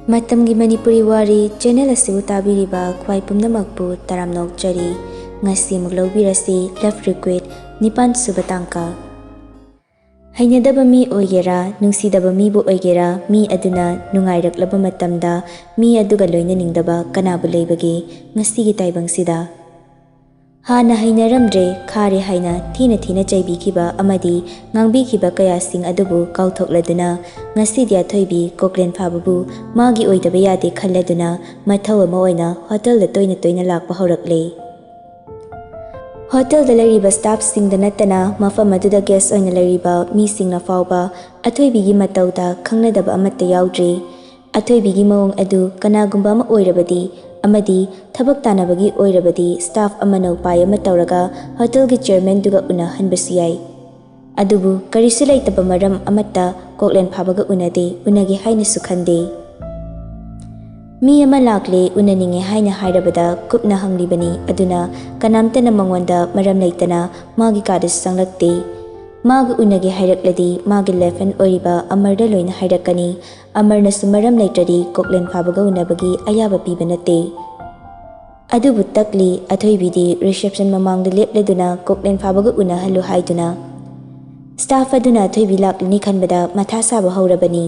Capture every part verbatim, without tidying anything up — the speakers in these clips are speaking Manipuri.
ꯃꯇꯝꯒꯤ ꯃꯅꯤꯄꯨꯔꯤ ꯋꯥꯔꯤ ꯆꯦꯅꯦꯜ ꯑꯁꯤꯕꯨ ꯇꯥꯕꯤꯔꯤꯕ ꯈ꯭ꯋꯥꯏ ꯄꯨꯝꯅꯃꯛꯄꯨ ꯇꯔꯥꯝꯅ ꯑꯣꯛꯆꯔꯤ꯫ ꯉꯁꯤ ꯑꯃꯨꯛ ꯂꯧꯕꯤꯔꯁꯤ Love Request ꯅꯤꯄꯥꯟ ꯁꯨꯕ ꯇꯥꯡꯀꯛ꯫ ꯍꯩꯅꯗꯕ ꯃꯤ ꯑꯣꯏꯒꯦꯔꯥ, ꯅꯨꯡꯁꯤꯗꯕ ꯃꯤꯕꯨ ꯑꯣꯏꯒꯦꯔꯥ, ꯃꯤ ꯑꯗꯨꯅ ꯅꯨꯡꯉꯥꯏꯔꯛꯂꯕ ꯃꯇꯝꯗ ꯃꯤ ꯑꯗꯨꯒ ꯂꯣꯏꯅꯅꯤꯡꯗꯕ ꯀꯅꯥꯕꯨ ꯂꯩꯕꯒꯦ ꯉꯁꯤꯒꯤ ꯇꯥꯏꯕꯪꯁꯤꯗ? ꯍꯥꯟꯅ ꯍꯩꯅꯔꯝꯗ꯭ꯔꯦ, ꯈꯥꯔꯦ ꯍꯥꯏꯅ ꯊꯤꯅ ꯊꯤꯅ ꯆꯩꯕꯤꯈꯤꯕ ꯑꯃꯗꯤ ꯉꯥꯡꯕꯤꯈꯤꯕ ꯀꯌꯥꯁꯤꯡ ꯑꯗꯨꯕꯨ ꯀꯥꯎꯊꯣꯛꯂꯗꯨꯅ ꯉꯁꯤꯗꯤ ꯑꯊꯣꯏꯕꯤ ꯀꯣꯛꯂꯦꯟ ꯐꯥꯕꯕꯨ ꯃꯥꯒꯤ ꯑꯣꯏꯗꯕ ꯌꯥꯗꯦ ꯈꯜꯂꯗꯨꯅ ꯃꯊꯧ ꯑꯃ ꯑꯣꯏꯅ ꯍꯣꯇꯦꯜꯗ ꯇꯣꯏꯅ ꯇꯣꯏꯅ ꯂꯥꯛꯄ ꯍꯧꯔꯛꯂꯦ꯫ ꯍꯣꯇꯦꯜꯗ ꯂꯩꯔꯤꯕ ꯁ꯭ꯇꯥꯐꯁꯤꯡꯗ ꯅꯠꯇꯅ ꯃꯐꯝ ꯑꯗꯨꯗ ꯒꯦꯁ ꯑꯣꯏꯅ ꯂꯩꯔꯤꯕ ꯃꯤꯁꯤꯡꯅ ꯐꯥꯎꯕ ꯑꯊꯣꯏꯕꯤꯒꯤ ꯃꯇꯧꯗ ꯈꯪꯅꯗꯕ ꯑꯃꯠꯇ ꯌꯥꯎꯗ꯭ꯔꯤ꯫ ꯑꯊꯣꯏꯕꯤꯒꯤ ꯃꯑꯣꯡ ꯑꯗꯨ ꯀꯅꯥꯒꯨꯝꯕ ꯑꯃ ꯑꯣꯏꯔꯕꯗꯤ ꯑꯃꯗꯤ ꯊꯕꯛ ꯇꯥꯟꯅꯕꯒꯤ ꯑꯣꯏꯔꯕꯗꯤ ꯁ꯭ꯇꯥꯐ ꯑꯃꯅ ꯎꯄꯥꯏ ꯑꯃ ꯇꯧꯔꯒ ꯍꯣꯇꯦꯜꯒꯤ ꯆꯤꯌꯔꯃꯦꯟꯗꯨꯒ ꯎꯅꯍꯟꯕꯁꯨ ꯌꯥꯏ꯫ ꯑꯗꯨꯕꯨ ꯀꯔꯤꯁꯨ ꯂꯩꯇꯕ ꯃꯔꯝ ꯑꯃꯠꯇ ꯀꯣꯛꯂꯦꯟ ꯐꯥꯕꯒ ꯎꯅꯗꯦ, ꯎꯅꯒꯦ ꯍꯥꯏꯅꯁꯨ ꯈꯟꯗꯦ꯫ ꯃꯤ ꯑꯃ ꯂꯥꯛꯂꯦ, ꯎꯅꯅꯤꯡꯉꯦ ꯍꯥꯏꯅ ꯍꯥꯏꯔꯕꯗ ꯀꯨꯞꯅ ꯍꯪꯂꯤꯕꯅꯤ, ꯑꯗꯨꯅ ꯀꯅꯥꯝꯇꯅ ꯃꯉꯣꯟꯗ ꯃꯔꯝ ꯂꯩꯇꯅ ꯃꯥꯒꯤ ꯀꯥꯗꯁꯨ ꯆꯪꯂꯛꯇꯦ꯫ ꯃꯥꯒ ꯎꯅꯒꯦ ꯍꯥꯏꯔꯛꯂꯗꯤ ꯃꯥꯒꯤ ꯂꯦꯐ ꯍꯦꯟ ꯑꯣꯏꯔꯤꯕ ꯑꯃꯔꯗ ꯂꯣꯏꯅ ꯍꯥꯏꯔꯛꯀꯅꯤ꯫ ꯑꯃꯔꯅꯁꯨ ꯃꯔꯝ ꯂꯩꯇ꯭ꯔꯗꯤ ꯀꯣꯛꯂꯦꯟ ꯐꯥꯕꯒ ꯎꯅꯕꯒꯤ ꯑꯌꯥꯕ ꯄꯤꯕ ꯅꯠꯇꯦ꯫ ꯑꯗꯨꯕꯨ ꯇꯛꯂꯤ ꯑꯊꯣꯏꯕꯤꯗꯤ ꯔꯤꯁꯦꯞꯁꯟ ꯃꯃꯥꯡꯗ ꯂꯦꯞꯂꯗꯨꯅ ꯀꯣꯛꯂꯦꯟ ꯐꯥꯕꯒ ꯎꯅꯍꯜꯂꯨ ꯍꯥꯏꯗꯨꯅ꯫ ꯁ꯭ꯇꯥꯐ ꯑꯗꯨꯅ ꯑꯊꯣꯏꯕꯤ ꯂꯥꯛꯂꯅꯤ ꯈꯟꯕꯗ ꯃꯊꯥ ꯁꯥꯕ ꯍꯧꯔꯕꯅꯤ꯫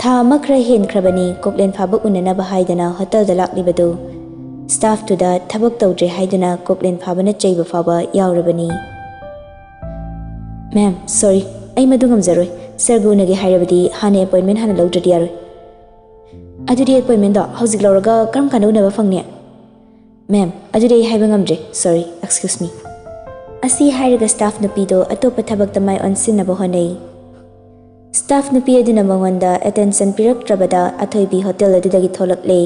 ꯊꯥ ꯑꯃ ꯈꯔ ꯍꯦꯟꯈ꯭ꯔꯕꯅꯤ ꯀꯣꯛꯂꯦꯟ ꯐꯥꯕ ꯎꯅꯅꯕ ꯍꯥꯏꯗꯅ ꯍꯣꯇꯦꯜꯗ ꯂꯥꯛꯂꯤꯕꯗꯨ꯫ ꯁ꯭ꯇꯥꯐꯇꯨꯗ ꯊꯕꯛ ꯇꯧꯗ꯭ꯔꯦ ꯍꯥꯏꯗꯨꯅ ꯀꯣꯛꯂꯦꯟ ꯐꯥꯕꯅ ꯆꯩꯕ ꯐꯥꯎꯕ ꯌꯥꯎꯔꯕꯅꯤ꯫ "ꯃꯦꯝ, ꯁꯣꯔꯤ, ꯑꯩ ꯃꯗꯨ ꯉꯝꯖꯔꯣꯏ꯫ ꯁꯔꯒ ꯎꯅꯒꯦ ꯍꯥꯏꯔꯕꯗꯤ ꯍꯥꯟꯅ ꯑꯦꯄꯣꯏꯟꯃꯦꯟ ꯍꯥꯟꯅ ꯂꯧꯗ꯭ꯔꯗꯤ ꯌꯥꯔꯣꯏ꯫" "ꯑꯗꯨꯗꯤ ꯑꯦꯄꯣꯏꯟꯃꯦꯟꯗꯣ ꯍꯧꯖꯤꯛ ꯂꯧꯔꯒ ꯀꯔꯝ ꯀꯥꯟꯗ ꯎꯅꯕ ꯐꯪꯅꯤ?" "ꯃꯦꯝ, ꯑꯗꯨꯗꯤ ꯑꯩ ꯍꯥꯏꯕ ꯉꯝꯗ꯭ꯔꯦ꯫ Sorry, excuse me꯫" ꯑꯁꯤ ꯍꯥꯏꯔꯒ ꯁ꯭ꯇꯥꯐ ꯅꯨꯄꯤꯗꯣ ꯑꯇꯣꯞꯄ ꯊꯕꯛꯇ ꯃꯥꯏ ꯑꯣꯟꯁꯤꯟꯅꯕ ꯍꯣꯠꯅꯩ꯫ ꯁ꯭ꯇꯥꯐ ꯅꯨꯄꯤ ꯑꯗꯨꯅ ꯃꯉꯣꯟꯗ ꯑꯦꯇꯦꯟꯁꯟ ꯄꯤꯔꯛꯇ꯭ꯔꯕꯗ ꯑꯊꯣꯏꯕꯤ ꯍꯣꯇꯦꯜ ꯑꯗꯨꯗꯒꯤ ꯊꯣꯛꯂꯛꯂꯦ꯫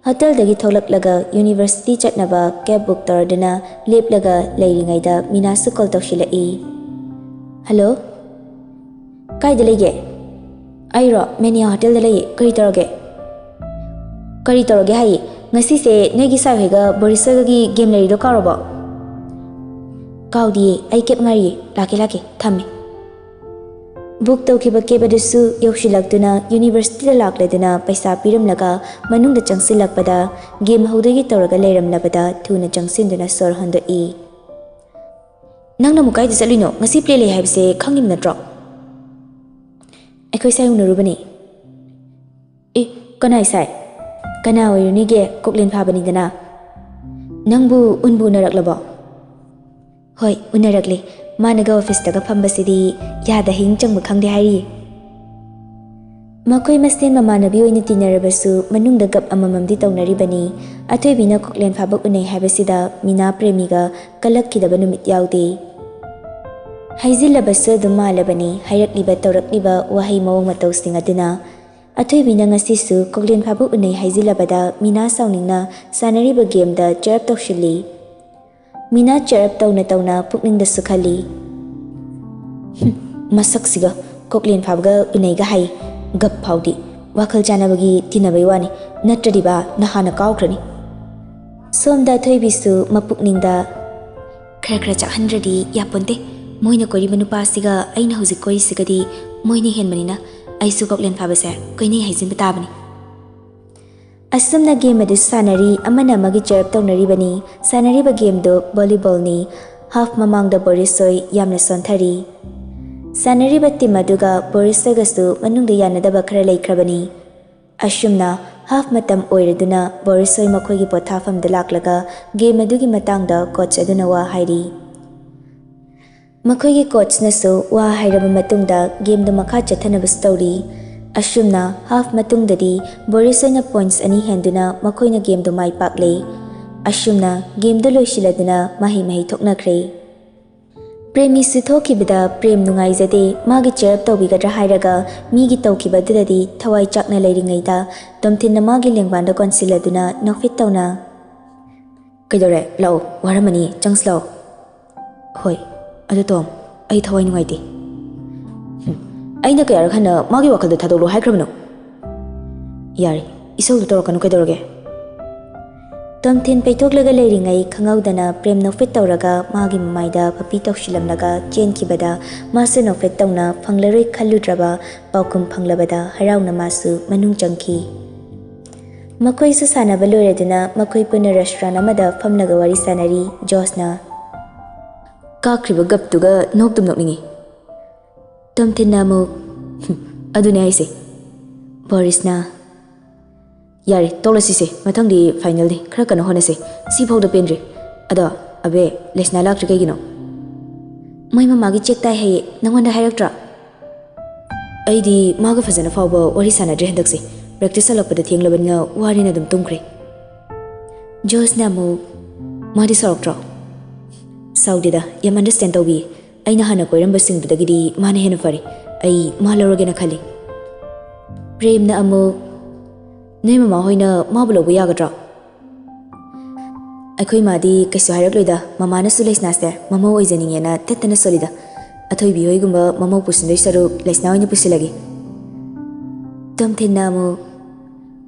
ꯍꯣꯇꯦꯜꯗꯒꯤ ꯊꯣꯛꯂꯛꯂꯒ ꯌꯨꯅꯤꯚꯔꯁꯤꯇꯤ ꯆꯠꯅꯕ ꯀꯦꯕ ꯕꯨꯛ ꯇꯧꯔꯗꯨꯅ ꯂꯦꯞꯂꯒ ꯂꯩꯔꯤꯉꯩꯗ ꯃꯤꯅꯥꯁꯨ ꯀꯣꯜ ꯇꯧꯁꯤꯜꯂꯛꯏ꯫ "ꯍꯜꯂꯣ, ꯀꯥꯏꯗ ꯂꯩꯒꯦ?" "ꯑꯩꯔꯣ, ꯃꯦꯅꯤꯌꯥ ꯍꯣꯇꯦꯜꯗ ꯂꯩꯌꯦ꯫ ꯀꯔꯤ ꯇꯧꯔꯒꯦ?" "ꯀꯔꯤ ꯇꯧꯔꯒꯦ ꯍꯥꯏꯌꯦ? ꯉꯁꯤꯁꯦ ꯅꯣꯏꯒꯤ ꯁꯥꯏ ꯍꯣꯏꯒ ꯕꯣꯔꯤꯁ ꯍꯣꯏꯒꯒꯤ ꯒꯦꯝ ꯂꯩꯔꯤꯗꯣ ꯀꯥꯎꯔꯕꯣ?" "ꯀꯥꯎꯗꯤꯌꯦ, ꯑꯩ ꯀꯦꯕ ꯉꯥꯏꯔꯤꯌꯦ꯫ ꯂꯥꯛꯀꯦ, ꯂꯥꯛꯀꯦ, ꯊꯝꯃꯦ꯫" ꯕꯨꯛ ꯇꯧꯈꯤꯕ ꯀꯦꯕ ꯑꯗꯨꯁꯨ ꯌꯧꯁꯤꯜꯂꯛꯇꯨꯅ ꯌꯨꯅꯤꯚꯔꯁꯤꯇꯤꯗ ꯂꯥꯛꯂꯗꯨꯅ ꯄꯩꯁꯥ ꯄꯤꯔꯝꯂꯒ ꯃꯅꯨꯡꯗ ꯆꯪꯁꯤꯜꯂꯛꯄꯗ ꯒꯦꯝ ꯍꯧꯗꯣꯏꯒꯤ ꯇꯧꯔꯒ ꯂꯩꯔꯝꯂꯕꯗ ꯊꯨꯅ ꯆꯪꯁꯤꯟꯗꯨꯅ ꯁꯣꯔ ꯍꯣꯟꯗꯣꯛꯏ꯫ "ꯅꯪꯅ ꯑꯃꯨꯛ ꯀꯥꯏꯗ ꯆꯠꯂꯨꯏꯅꯣ? ꯉꯁꯤ ꯄ꯭ꯂꯦ ꯂꯩ ꯍꯥꯏꯕꯁꯦ ꯈꯪꯉꯤꯕ ꯅꯠꯇ꯭ꯔꯣ?" "ꯑꯩꯈꯣꯏ ꯁꯥꯏ ꯎꯅꯔꯨꯕꯅꯤ꯫" "ꯑꯦ, ꯀꯅꯥꯏ ꯁꯥꯏ?" "ꯀꯅꯥ ꯑꯣꯏꯔꯨꯅꯤꯒꯦ, ꯀꯣꯛꯂꯦꯟ ꯐꯥꯕꯅꯤꯗꯅ꯫" "ꯅꯪꯕꯨ ꯎꯟꯕꯨ ꯎꯅꯔꯛꯂꯕꯣ?" "ꯍꯣꯏ, ꯎꯅꯔꯛꯂꯦ꯫ ꯃꯥꯅꯒ ꯑꯣꯐꯤꯁꯇꯒ ꯐꯝꯕꯁꯤꯗꯤ ꯌꯥꯗ ꯍꯤꯡ ꯆꯪꯕ ꯈꯪꯗꯦ ꯍꯥꯏꯔꯤꯌꯦ꯫" ꯃꯈꯣꯏ ꯃꯁꯦꯟ ꯃꯃꯥꯟꯅꯕꯤ ꯑꯣꯏꯅ ꯇꯤꯟꯅꯔꯕꯁꯨ ꯃꯅꯨꯡꯗ ꯒꯞ ꯑꯃꯃꯝꯗꯤ ꯇꯧꯅꯔꯤꯕꯅꯤ꯫ ꯑꯊꯣꯏꯕꯤꯅ ꯀꯣꯛꯂꯦꯟ ꯐꯥꯕ ꯎꯅꯩ ꯍꯥꯏꯕꯁꯤꯗ ꯃꯤꯅꯥ ꯄ꯭ꯔꯦꯃꯤꯒ ꯀꯂꯛꯈꯤꯗꯕ ꯅꯨꯃꯤꯠ ꯌꯥꯎꯗꯦ꯫ ꯍꯩꯖꯤꯜꯂꯕꯁꯨ ꯑꯗꯨꯝ ꯃꯥꯜꯂꯕꯅꯤ ꯍꯥꯏꯔꯛꯂꯤꯕ ꯇꯧꯔꯛꯂꯤꯕ ꯋꯥꯍꯩ ꯃꯑꯣꯡ ꯃꯇꯧꯁꯤꯡ ꯑꯗꯨꯅ꯫ ꯑꯊꯣꯏꯕꯤꯅ ꯉꯁꯤꯁꯨ ꯀꯣꯛꯂꯦꯟ ꯐꯥꯕ ꯎꯅꯩ ꯍꯥꯏꯖꯤꯜꯂꯕꯗ ꯃꯤꯅꯥ ꯁꯥꯎꯅꯤꯡꯅ ꯁꯥꯟꯅꯔꯤꯕ ꯒꯦꯝꯗ ꯆꯔꯞ ꯇꯧꯁꯤꯜꯂꯤ꯫ ꯃꯤꯅꯥ ꯆꯔꯞ ꯇꯧꯅ ꯇꯧꯅ ꯄꯨꯛꯅꯤꯡꯗꯁꯨ ꯈꯜꯂꯤ, "ꯍꯨꯝ, ꯃꯁꯛꯁꯤꯒ ꯀꯣꯛꯂꯦꯟ ꯐꯥꯕꯒ ꯎꯅꯩꯒ ꯍꯥꯏ꯫ ꯒꯞ ꯐꯥꯎꯗꯤ꯫ ꯋꯥꯈꯜ ꯆꯥꯟꯅꯕꯒꯤ ꯇꯤꯟꯅꯕꯩ ꯋꯥꯅꯤ, ꯅꯠꯇ꯭ꯔꯗꯤꯕ ꯅꯍꯥꯟꯅ ꯀꯥꯎꯈ꯭ꯔꯅꯤ꯫" ꯁꯣꯝꯗ ꯑꯊꯣꯏꯕꯤꯁꯨ ꯃꯄꯨꯛꯅꯤꯡꯗ, "ꯈꯔ ꯈꯔ ꯆꯥꯛꯍꯟꯗ꯭ꯔꯗꯤ ꯌꯥꯄꯣꯟꯇꯦ꯫ ꯃꯣꯏꯅ ꯀꯣꯏꯔꯤꯕ ꯅꯨꯄꯥꯁꯤꯒ ꯑꯩꯅ ꯍꯧꯖꯤꯛ ꯀꯣꯏꯔꯤꯁꯤꯒꯗꯤ ꯃꯣꯏꯅ ꯍꯦꯟꯕꯅꯤꯅ ꯑꯩꯁꯨ ꯀꯣꯛꯂꯦꯟ ꯐꯥꯕꯁꯦ ꯀꯣꯏꯅꯩ ꯍꯥꯏꯖꯤꯟꯕ ꯇꯥꯕꯅꯤ꯫" ꯑꯁꯨꯝꯅ ꯒꯦꯝ ꯑꯗꯨ ꯁꯥꯟꯅꯔꯤ, ꯑꯃꯅ ꯑꯃꯒꯤ ꯆꯔꯞ ꯇꯧꯅꯔꯤꯕꯅꯤ꯫ ꯁꯥꯟꯅꯔꯤꯕ ꯒꯦꯝꯗꯨ ꯚꯣꯂꯤꯕꯣꯜꯅꯤ꯫ ꯍꯥꯐ ꯃꯃꯥꯡꯗ ꯕꯣꯔꯤꯁ ꯍꯣꯏ ꯌꯥꯝꯅ ꯁꯣꯟꯊꯔꯤ꯫ ꯁꯥꯟꯅꯔꯤꯕ ꯇꯤꯝ ꯑꯗꯨꯒ ꯕꯣꯔꯤꯁ ꯍꯣꯏꯒꯁꯨ ꯃꯅꯨꯡꯗ ꯌꯥꯅꯗꯕ ꯈꯔ ꯂꯩꯈ꯭ꯔꯕꯅꯤ꯫ ꯑꯁꯨꯝꯅ ꯍꯥꯐ ꯃꯇꯝ ꯑꯣꯏꯔꯗꯨꯅ ꯕꯣꯔꯤꯁ ꯍꯣꯏ ꯃꯈꯣꯏꯒꯤ ꯄꯣꯊꯥꯐꯝꯗ ꯂꯥꯛꯂꯒ ꯒꯦꯝ ꯑꯗꯨꯒꯤ ꯃꯇꯥꯡꯗ ꯀꯣꯆ ꯑꯗꯨꯅ ꯋꯥ ꯍꯥꯏꯔꯤ꯫ ꯃꯈꯣꯏꯒꯤ ꯀꯣꯆꯅꯁꯨ ꯋꯥ ꯍꯥꯏꯔꯕ ꯃꯇꯨꯡꯗ ꯒꯦꯝꯗꯨ ꯃꯈꯥ ꯆꯠꯊꯅꯕꯁꯨ ꯇꯧꯔꯤ꯫ ꯑꯁꯨꯝꯅ ꯍꯥꯐ ꯃꯇꯨꯡꯗꯗꯤ ꯕꯣꯔꯤꯁ ꯍꯣꯏꯅ ꯄꯣꯏꯟꯠꯁ ꯑꯅꯤ ꯍꯦꯟꯗꯨꯅ ꯃꯈꯣꯏꯅ ꯒꯦꯝꯗꯨ ꯃꯥꯏ ꯄꯥꯛꯂꯦ꯫ ꯑꯁꯨꯝꯅ ꯒꯦꯝꯗꯨ ꯂꯣꯏꯁꯤꯜꯂꯗꯨꯅ ꯃꯍꯩ ꯃꯍꯩ ꯊꯣꯛꯅꯈ꯭ꯔꯦ꯫ ꯄ꯭ꯔꯦꯃꯤꯁꯨ ꯊꯣꯛꯈꯤꯕꯗ ꯄ꯭ꯔꯦꯝ ꯅꯨꯡꯉꯥꯏꯖꯗꯦ꯫ ꯃꯥꯒꯤ ꯆꯦꯌꯔ ꯇꯧꯕꯤꯒꯗ꯭ꯔꯥ ꯍꯥꯏꯔꯒ ꯃꯤꯒꯤ ꯇꯧꯈꯤꯕꯗꯨꯗꯗꯤ ꯊꯋꯥꯏ ꯆꯥꯛꯅ ꯂꯩꯔꯤꯉꯩꯗ ꯇꯣꯝꯊꯤꯟꯅ ꯃꯥꯒꯤ ꯂꯦꯡꯕꯥꯟꯗ ꯀꯣꯟꯁꯤꯜꯂꯗꯨꯅ ꯅꯣꯛꯐꯦꯠ ꯇꯧꯅ, "ꯀꯩꯗꯧꯔꯦ? ꯂꯥꯛꯑꯣ, ꯋꯥꯔꯝꯃꯅꯤ, ꯆꯪꯁꯤ ꯂꯥꯛꯑꯣ꯫" "ꯍꯣꯏ, ꯑꯗꯨ ꯇꯣꯝ, ꯑꯩ ꯊꯋꯥꯏ ꯅꯨꯡꯉꯥꯏꯇꯦ꯫" "ꯍꯨꯝ, ꯑꯩꯅ ꯀꯌꯥꯔꯛ ꯍꯟꯅ ꯃꯥꯒꯤ ꯋꯥꯈꯜꯗ ꯊꯥꯗꯣꯛꯂꯣ ꯍꯥꯏꯈ꯭ꯔꯕꯅꯣ?" "ꯌꯥꯔꯦ, ꯏꯁꯧꯗꯨ ꯇꯧꯔꯛꯀꯅꯨ, ꯀꯩꯗꯧꯔꯒꯦ?" ꯇꯣꯝꯊꯤꯟ ꯄꯩꯊꯣꯛꯂꯒ ꯂꯩꯔꯤꯉꯩ ꯈꯪꯍꯧꯗꯅ ꯄ꯭ꯔꯦꯝ ꯅꯣꯛꯐꯦꯠ ꯇꯧꯔꯒ ꯃꯥꯒꯤ ꯃꯃꯥꯏꯗ ꯃꯄꯤ ꯇꯧꯁꯤꯜꯂꯝꯂꯒ ꯆꯦꯟꯈꯤꯕꯗ ꯃꯥꯁꯨ ꯅꯣꯛꯐꯦꯠ ꯇꯧꯅ ꯐꯪꯂꯔꯣꯏ ꯈꯜꯂꯨꯗ꯭ꯔꯕ ꯄꯥꯎꯈꯨꯝ ꯐꯪꯂꯕꯗ ꯍꯔꯥꯎꯅ ꯃꯥꯁꯨ ꯃꯅꯨꯡ ꯆꯪꯈꯤ꯫ ꯃꯈꯣꯏꯁꯨ ꯁꯥꯟꯅꯕ ꯂꯣꯏꯔꯗꯨꯅ ꯃꯈꯣꯏ ꯄꯨꯟꯅ ꯔꯦꯁꯇꯨꯔꯦꯟ ꯑꯃꯗ ꯐꯝꯂꯒ ꯋꯥꯔꯤ ꯁꯥꯟꯅꯔꯤ꯫ ꯖꯣꯁꯅ, "ꯀꯥꯈ꯭ꯔꯤꯕ ꯒꯞꯇꯨꯒ ꯅꯣꯛꯇꯨꯝ ꯅꯣꯛꯅꯤꯡꯉꯤ꯫" ꯇꯣꯝꯊꯤꯟꯅ ꯑꯃꯨꯛ, "ꯍꯨꯝ, ꯑꯗꯨꯅꯦ ꯍꯥꯏꯁꯦ꯫" ꯕꯣꯔꯤꯁꯅ, "ꯌꯥꯔꯦ, ꯇꯣꯛꯂꯁꯤꯁꯦ, ꯃꯊꯪꯗꯤ ꯐꯥꯏꯅꯦꯜꯅꯤ, ꯈꯔ ꯀꯟꯅ ꯍꯣꯠꯅꯁꯦ꯫ ꯁꯤꯐꯥꯎꯗ ꯄꯦꯟꯗ꯭ꯔꯤ꯫ ꯑꯗꯣ, ꯑꯕꯦ, ꯂꯩꯁꯅꯥ ꯂꯥꯛꯇ꯭ꯔꯤ ꯀꯩꯒꯤꯅꯣ?" "ꯃꯣꯏ ꯃꯃꯥꯒꯤ ꯆꯦꯛ ꯇꯥꯏ ꯍꯥꯏꯌꯦ, ꯅꯪꯉꯣꯟꯗ ꯍꯥꯏꯔꯛꯇ꯭ꯔꯣ?" "ꯑꯩꯗꯤ ꯃꯥꯒ ꯐꯖꯅ ꯐꯥꯎꯕ ꯋꯥꯔꯤ ꯁꯥꯟꯅꯗ꯭ꯔꯦ ꯍꯟꯗꯛꯁꯦ꯫ ꯄ꯭ꯔꯦꯛꯇꯤꯁ ꯍꯜꯂꯛꯄꯗ ꯊꯦꯡꯂꯕꯅꯤꯅ ꯋꯥꯔꯦꯅ ꯑꯗꯨꯝ ꯇꯨꯝꯈ꯭ꯔꯦ꯫" ꯖꯣꯁꯅ ꯑꯃꯨꯛ, "ꯃꯥꯗꯤ ꯁꯥꯎꯔꯛꯇ꯭ꯔꯣ?" "ꯁꯥꯎꯗꯦꯗ, ꯌꯥꯝ ꯑꯟꯗꯔꯁ꯭ꯇꯦꯟ ꯇꯧꯕꯤꯌꯦ꯫ ꯑꯩꯅ ꯍꯥꯟꯅ ꯀꯣꯏꯔꯝꯕꯁꯤꯡꯗꯨꯗꯒꯤꯗꯤ ꯃꯥꯅ ꯍꯦꯟꯅ ꯐꯔꯦ꯫ ꯑꯩ ꯃꯥ ꯂꯧꯔꯒꯦꯅ ꯈꯜꯂꯤ꯫" ꯄ꯭ꯔꯦꯝꯅ ꯑꯃꯨꯛ, "ꯅꯣꯏ ꯃꯃꯥ ꯍꯣꯏꯅ ꯃꯥꯕꯨ ꯂꯧꯕ ꯌꯥꯒꯗ꯭ꯔꯣ?" "ꯑꯩꯈꯣꯏ ꯃꯥꯗꯤ ꯀꯩꯁꯨ ꯍꯥꯏꯔꯛꯂꯣꯏꯗ, ꯃꯃꯥꯅꯁꯨ ꯂꯩꯁꯅꯥꯁꯦ ꯃꯃꯧ ꯑꯣꯏꯖꯅꯤꯡꯉꯦꯅ ꯇꯠꯇꯅ ꯁꯣꯜꯂꯤꯗ꯫ ꯑꯊꯣꯏꯕꯤ ꯍꯣꯏꯒꯨꯝꯕ ꯃꯃꯧ ꯄꯨꯁꯤꯟꯗꯣꯏ ꯁꯔꯨꯛ ꯂꯩꯁꯅꯥ ꯑꯣꯏꯅ ꯄꯨꯁꯤꯜꯂꯒꯦ꯫" ꯇꯣꯝꯊꯤꯟꯅ ꯑꯃꯨꯛ,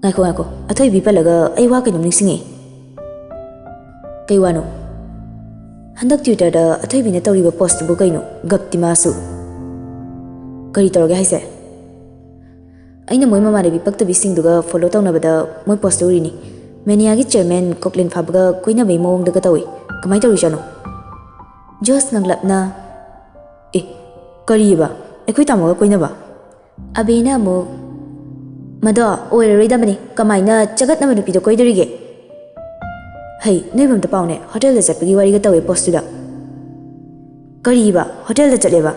"ꯉꯥꯏꯈꯣ, ꯉꯥꯏꯈꯣ, ꯑꯊꯣꯏꯕꯤ ꯄꯜꯂꯒ ꯑꯩ ꯋꯥ ꯀꯩꯅꯣꯝ ꯅꯤꯡꯁꯤꯡꯉꯛꯑꯦ꯫" "ꯀꯩ ꯋꯥꯅꯣ?" "ꯍꯟꯗꯛ Twitter-ꯗ ꯑꯊꯣꯏꯕꯤꯅ ꯇꯧꯔꯤꯕ post-ꯇꯨꯕꯨ ꯀꯩꯅꯣ? ꯒꯞꯇꯤ ꯃꯥꯁꯨ꯫ ꯀꯔꯤ ꯇꯧꯔꯒꯦ ꯍꯥꯏꯁꯦ?" "ꯑꯩꯅ ꯃꯣꯏ ꯃꯃꯥꯟꯅꯕꯤ ꯄꯛꯇꯕꯤꯁꯤꯡꯗꯨꯒ follow ꯇꯧꯅꯕꯗ ꯃꯣꯏ post-ꯇꯨ ꯎꯔꯤꯅꯤ꯫ ꯃꯦꯅꯤꯌꯥꯒꯤ chairman ꯀꯣꯛꯂꯦꯟ ꯐꯥꯕꯒ ꯀꯣꯏꯅꯕꯩ ꯃꯑꯣꯡꯗꯒ ꯇꯧꯏ꯫ ꯀꯃꯥꯏꯅ ꯇꯧꯔꯤꯖꯥꯠꯅꯣ?" ꯖꯣꯁ ꯉꯛꯂꯞꯅ, "ꯑꯦ, ꯀꯔꯤꯑꯕ? ꯑꯩꯈꯣꯏ ꯇꯥꯃꯣꯒ ꯀꯣꯏꯅꯕ?" ꯑꯕꯦꯅ ꯑꯃꯨꯛ, "ꯃꯗꯣ ꯑꯣꯏꯔꯔꯣꯏꯗꯕꯅꯤ, ꯀꯃꯥꯏꯅ ꯆꯒꯠꯅꯕ ꯅꯨꯄꯤꯗꯣ ꯀꯣꯏꯗꯣꯔꯤꯒꯦ? ꯍꯩ, ꯅꯣꯏꯕꯨ ꯑꯝꯇ ꯄꯥꯎꯅꯦ, hotel-ꯗ ꯆꯠꯄꯒꯤ ꯋꯥꯔꯤꯒ ꯇꯧꯋꯦ post-ꯇꯨꯗ꯫" "ꯀꯔꯤꯕ? Hotel-ꯗ ꯆꯠꯂꯦꯕ?"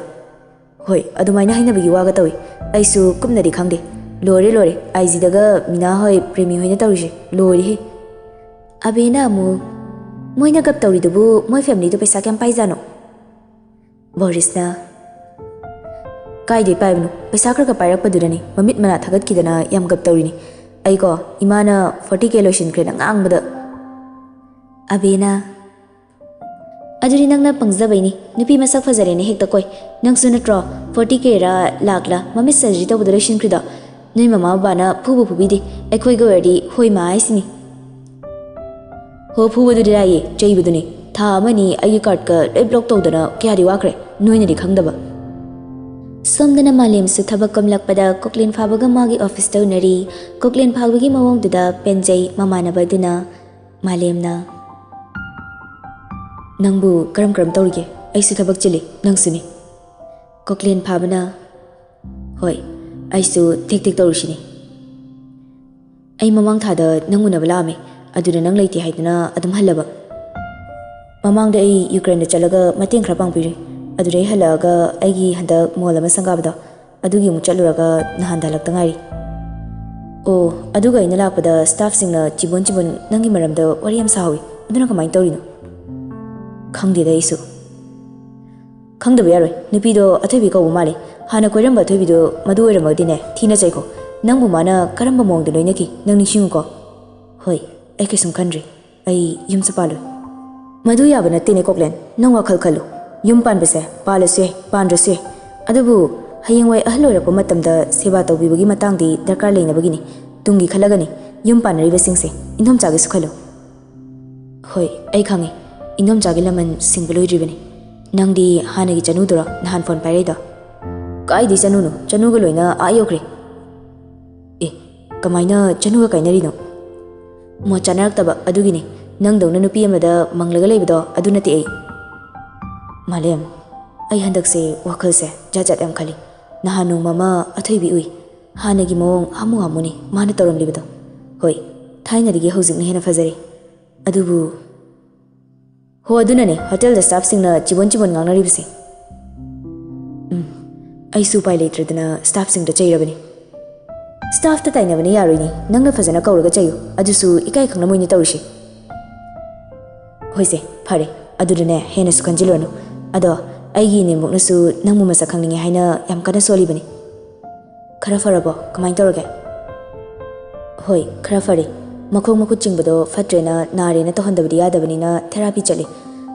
"ꯍꯣꯏ, ꯑꯗꯨꯃꯥꯏꯅ ꯍꯥꯏꯅꯕꯒꯤ ꯋꯥꯒ ꯇꯧꯏ꯫ ꯑꯩꯁꯨ ꯀꯨꯞꯅꯗꯤ ꯈꯪꯗꯦ꯫ ꯂꯣꯏꯔꯦ, ꯂꯣꯏꯔꯦ, IG-ꯗꯒ ꯃꯤꯅꯥ ꯍꯣꯏ, ꯄ꯭ꯔꯦꯃꯤ ꯍꯣꯏꯅ ꯇꯧꯔꯤꯁꯦ ꯂꯣꯏꯔꯦꯍꯦ꯫" ꯑꯕꯦꯅ ꯑꯃꯨꯛ, "ꯃꯣꯏꯅ ꯒꯞ ꯇꯧꯔꯤꯗꯨꯕꯨ ꯃꯣꯏ family-ꯗꯣ ꯄꯩꯁꯥ ꯀꯌꯥꯝ ꯄꯥꯏꯖꯥꯠꯅꯣ?" ꯕꯣꯔꯤꯁꯅ, "ꯀꯥꯏꯗꯩ ꯄꯥꯏꯕꯅꯣ? ꯄꯩꯁꯥ ꯈꯔ ꯈꯔ ꯄꯥꯏꯔꯛꯄꯗꯨꯅꯅꯤ ꯃꯃꯤꯠ ꯃꯅꯥ ꯊꯥꯒꯠꯈꯤꯗꯅ ꯌꯥꯝ ꯒꯞ ꯇꯧꯔꯤꯅꯤ꯫ ꯑꯩꯀꯣ, ꯏꯃꯥꯅ forty K ꯂꯣꯏꯁꯤꯟꯈ꯭ꯔꯦꯅ ꯉꯥꯡꯕꯗ꯫" ꯑꯕꯦꯅ, "ꯑꯗꯨꯗꯤ ꯅꯪꯅ ꯄꯪꯖꯕꯩꯅꯤ꯫ ꯅꯨꯄꯤ ꯃꯁꯛ ꯐꯖꯔꯦꯅ ꯍꯦꯛꯇ ꯀꯣꯏ꯫ ꯅꯪꯁꯨ ꯅꯠꯇ꯭ꯔꯣ forty K-ꯔ ꯂꯥꯛꯂ ꯃꯃꯤꯠ surgery ꯇꯧꯕꯗ ꯂꯣꯏꯁꯤꯟꯈ꯭ꯔꯤꯗꯣ? ꯅꯣꯏ ꯃꯃꯥ ꯕꯕꯥꯅ ꯐꯨꯕꯨ ꯐꯨꯕꯤꯗꯦ, ꯑꯩꯈꯣꯏꯒ ꯑꯣꯏꯔꯗꯤ ꯍꯣꯏ ꯃꯥ ꯍꯥꯏꯁꯤꯅꯤ꯫" ꯍꯣ, ꯐꯨꯕꯗꯨꯗꯤ ꯂꯥꯏꯌꯦ, ꯆꯩꯕꯗꯨꯅꯤ꯫ ꯊꯥ ꯑꯃꯅꯤ ꯑꯩꯒꯤ ꯀꯥꯔꯠꯀ ꯂꯣꯏ ꯕ꯭ꯂꯣꯛ ꯇꯧꯗꯅ ꯀꯌꯥꯗꯤ ꯋꯥꯈ꯭ꯔꯦ, ꯅꯣꯏꯅꯗꯤ ꯈꯪꯗꯕ꯫ ꯁꯣꯝꯗꯅ ꯃꯥꯂꯦꯝꯁꯨ ꯊꯕꯛ ꯀꯣꯝꯂꯛꯄꯗ ꯀꯣꯛꯂꯦꯟ ꯐꯥꯕꯒ ꯃꯥꯒꯤ ꯑꯣꯐꯤꯁꯇ ꯎꯅꯔꯤ꯫ ꯀꯣꯛꯂꯦꯟ ꯐꯥꯕꯒꯤ ꯃꯑꯣꯡꯗꯨꯗ ꯄꯦꯟꯖꯩ ꯃꯃꯥꯟꯅꯕꯗꯨꯅ꯫ ꯃꯥꯂꯦꯝꯅ, "ꯅꯪꯕꯨ ꯀꯔꯝ ꯀꯔꯝ ꯇꯧꯔꯤꯒꯦ? ꯑꯩꯁꯨ ꯊꯕꯛ ꯆꯤꯜꯂꯤ, ꯅꯪꯁꯨꯅꯤ?" ꯀꯣꯛꯂꯦꯟ ꯐꯥꯕꯅ, "ꯍꯣꯏ, ꯑꯩꯁꯨ ꯊꯦꯛ ꯊꯦꯛ ꯇꯧꯔꯤꯁꯤꯅꯤ꯫ ꯑꯩ ꯃꯃꯥꯡ ꯊꯥꯗ ꯅꯪ ꯎꯅꯕ ꯂꯥꯛꯑꯝꯃꯦ, ꯑꯗꯨꯗ ꯅꯪ ꯂꯩꯇꯦ ꯍꯥꯏꯗꯨꯅ ꯑꯗꯨꯝ ꯍꯜꯂꯕ꯫ ꯃꯃꯥꯡꯗ ꯑꯩ ꯌꯨꯀ꯭ꯔꯦꯟꯗ ꯆꯠꯂꯒ ꯃꯇꯦꯡ ꯈꯔ ꯄꯥꯡꯕꯤꯔꯨꯏ꯫ ꯑꯗꯨꯗꯩ ꯍꯜꯂꯛꯑꯒ ꯑꯩꯒꯤ ꯍꯟꯗꯛ ꯃꯣꯜ ꯑꯃ ꯁꯪꯒꯥꯕꯗꯣ, ꯑꯗꯨꯒꯤ ꯑꯃꯨꯛ ꯆꯠꯂꯨꯔꯒ ꯅꯍꯥꯟꯗ ꯍꯜꯂꯛꯇ ꯉꯥꯏꯔꯤ꯫ ꯑꯣ, ꯑꯗꯨꯒ ꯑꯩꯅ ꯂꯥꯛꯄꯗ ꯁ꯭ꯇꯥꯐꯁꯤꯡꯅ ꯆꯤꯕꯣꯟ ꯆꯤꯕꯣꯟ ꯅꯪꯒꯤ ꯃꯔꯝꯗ ꯋꯥꯔꯤ ꯌꯥꯝ ꯁꯥꯍꯧꯋꯤ꯫ ꯑꯗꯨꯅ ꯀꯃꯥꯏꯅ ꯇꯧꯔꯤꯅꯣ?" "ꯈꯪꯗꯦꯗ ꯑꯩꯁꯨ꯫" "ꯈꯪꯗꯕ ꯌꯥꯔꯣꯏ, ꯅꯨꯄꯤꯗꯣ ꯑꯊꯣꯏꯕꯤ ꯀꯧꯕ ꯃꯥꯜꯂꯦ꯫ ꯍꯥꯟꯅ ꯀꯣꯏꯔꯝꯕ ꯑꯊꯣꯏꯕꯤꯗꯣ ꯃꯗꯨ ꯑꯣꯏꯔꯝꯃꯒꯗꯤꯅꯦ, ꯊꯤꯅ ꯆꯩꯀꯣ꯫ ꯅꯪꯕꯨ ꯃꯥꯅ ꯀꯔꯝꯕ ꯃꯑꯣꯡꯗ ꯂꯣꯏꯅꯈꯤ, ꯅꯪ ꯅꯤꯡꯁꯤꯡꯉꯨꯀꯣ꯫" "ꯍꯣꯏ, ꯑꯩ ꯀꯩꯁꯨꯝ ꯈꯟꯗ꯭ꯔꯤ꯫ ꯑꯩ ꯌꯨꯝꯁꯨ ꯄꯥꯜꯂꯣꯏ꯫" "ꯃꯗꯨ ꯌꯥꯕ ꯅꯠꯇꯦꯅꯦ ꯀꯣꯛꯂꯦꯟ, ꯅꯪ ꯋꯥꯈꯜ ꯈꯜꯂꯨ꯫ ꯌꯨꯝ ꯄꯥꯟꯕꯁꯦ ꯄꯥꯜꯂꯁꯨ ꯌꯥꯏ, ꯄꯥꯟꯗ꯭ꯔꯁꯨ ꯌꯥꯏ꯫ ꯑꯗꯨꯕꯨ ꯍꯌꯦꯡꯋꯥꯏ ꯑꯍꯜ ꯑꯣꯏꯔꯛꯄ ꯃꯇꯝꯗ ꯁꯦꯕꯥ ꯇꯧꯕꯤꯕꯒꯤ ꯃꯇꯥꯡꯗꯤ ꯗꯔꯀꯥꯔ ꯂꯩꯅꯕꯒꯤꯅꯤ꯫ ꯇꯨꯡꯒꯤ ꯈꯜꯂꯒꯅꯤ ꯌꯨꯝ ꯄꯥꯟꯅꯔꯤꯕꯁꯤꯡꯁꯦ꯫ ꯏꯟꯗꯣꯝꯆꯥꯒꯤꯁꯨ ꯈꯜꯂꯨ꯫" "ꯍꯣꯏ, ꯑꯩ ꯈꯪꯉꯤ꯫ ꯏꯟꯗꯣꯝꯆꯥꯒꯤ ꯂꯃꯟ ꯁꯤꯡꯕ ꯂꯣꯏꯗ꯭ꯔꯤꯕꯅꯤ꯫ ꯅꯪꯗꯤ ꯍꯥꯟꯅꯒꯤ ꯆꯅꯨꯗꯨꯔꯣ ꯅꯍꯥꯟ ꯐꯣꯟ ꯄꯥꯏꯔꯛꯏꯗꯣ?" "ꯀꯥꯏꯗꯤ ꯆꯅꯨꯅꯣ? ꯆꯅꯨꯒ ꯂꯣꯏꯅ ꯑꯥ ꯌꯧꯈ꯭ꯔꯦ꯫" "ꯑꯦ, ꯀꯃꯥꯏꯅ ꯆꯅꯨꯒ ꯀꯥꯏꯅꯔꯤꯅꯣ?" "ꯃꯣꯠ ꯆꯥꯅꯔꯛꯇꯕ ꯑꯗꯨꯒꯤꯅꯤ꯫ ꯅꯪꯗꯧꯅ ꯅꯨꯄꯤ ꯑꯃꯗ ꯃꯪꯂꯒ ꯂꯩꯕꯗꯣ ꯑꯗꯨ ꯅꯠꯇꯦ ꯑꯩ꯫" "ꯃꯥꯂꯦꯝ, ꯑꯩ ꯍꯟꯗꯛꯁꯦ ꯋꯥꯈꯜꯁꯦ ꯖꯥꯠ ꯖꯥꯠ ꯌꯥꯝ ꯈꯜꯂꯤ꯫ ꯅꯍꯥꯟ ꯅꯣꯡꯃ ꯑꯃ ꯑꯊꯣꯏꯕꯤ ꯎꯏ꯫ ꯍꯥꯟꯅꯒꯤ ꯃꯑꯣꯡ ꯍꯥꯃꯨ ꯍꯥꯃꯨꯅꯤ ꯃꯥꯅ ꯇꯧꯔꯝꯂꯤꯕꯗꯣ꯫ ꯍꯣꯏ, ꯊꯥꯏꯅꯗꯒꯤ ꯍꯧꯖꯤꯛꯅ ꯍꯦꯟꯅ ꯐꯖꯔꯦ꯫ ꯑꯗꯨꯕꯨ..." "ꯍꯣ, ꯑꯗꯨꯅꯅꯦ ꯍꯣꯇꯦꯜꯗ ꯁ꯭ꯇꯥꯐꯁꯤꯡꯅ ꯆꯤꯕꯣꯟ ꯆꯤꯕꯣꯟ ꯉꯥꯡꯅꯔꯤꯕꯁꯦ꯫" "ꯎꯝ, ꯑꯩꯁꯨ ꯎꯄꯥꯏ ꯂꯩꯇ꯭ꯔꯗꯅ ꯁ꯭ꯇꯥꯐꯁꯤꯡꯗ ꯆꯩꯔꯕꯅꯤ꯫" "ꯁ꯭ꯇꯥꯐꯇ ꯇꯥꯏꯅꯕꯅ ꯌꯥꯔꯣꯏꯅꯦ, ꯅꯪꯅ ꯐꯖꯅ ꯀꯧꯔꯒ ꯆꯩꯌꯨ, ꯑꯗꯨꯁꯨ ꯏꯀꯥꯏ ꯈꯪꯂꯝꯃꯣꯏꯅꯦ ꯇꯧꯔꯤꯁꯦ꯫" "ꯍꯣꯏꯁꯦ, ꯐꯔꯦ, ꯑꯗꯨꯗꯅꯦ ꯍꯦꯟꯅꯁꯨ ꯈꯟꯖꯤꯜꯂꯨꯔꯅꯨ꯫ ꯑꯗꯣ ꯑꯩꯒꯤ ꯏꯅꯦꯝꯕꯣꯛꯅꯁꯨ ꯅꯪꯕꯨ ꯃꯁꯛ ꯈꯪꯅꯤꯡꯉꯦ ꯍꯥꯏꯅ ꯌꯥꯝ ꯀꯟꯅ ꯁꯣꯜꯂꯤꯕꯅꯤ꯫" "ꯈꯔ ꯐꯔꯕꯣ? ꯀꯃꯥꯏꯅ ꯇꯧꯔꯒꯦ?" "ꯍꯣꯏ, ꯈꯔ ꯐꯔꯦ꯫ ꯃꯈꯣꯡ ꯃꯈꯨꯠ ꯆꯤꯡꯕꯗꯣ ꯐꯠꯇ꯭ꯔꯦꯅ, ꯅꯥꯔꯦꯅ ꯇꯧꯍꯟꯗꯕꯗꯤ ꯌꯥꯗꯕꯅꯤꯅ ꯊꯦꯔꯥꯄꯤ ꯆꯠꯂꯤ꯫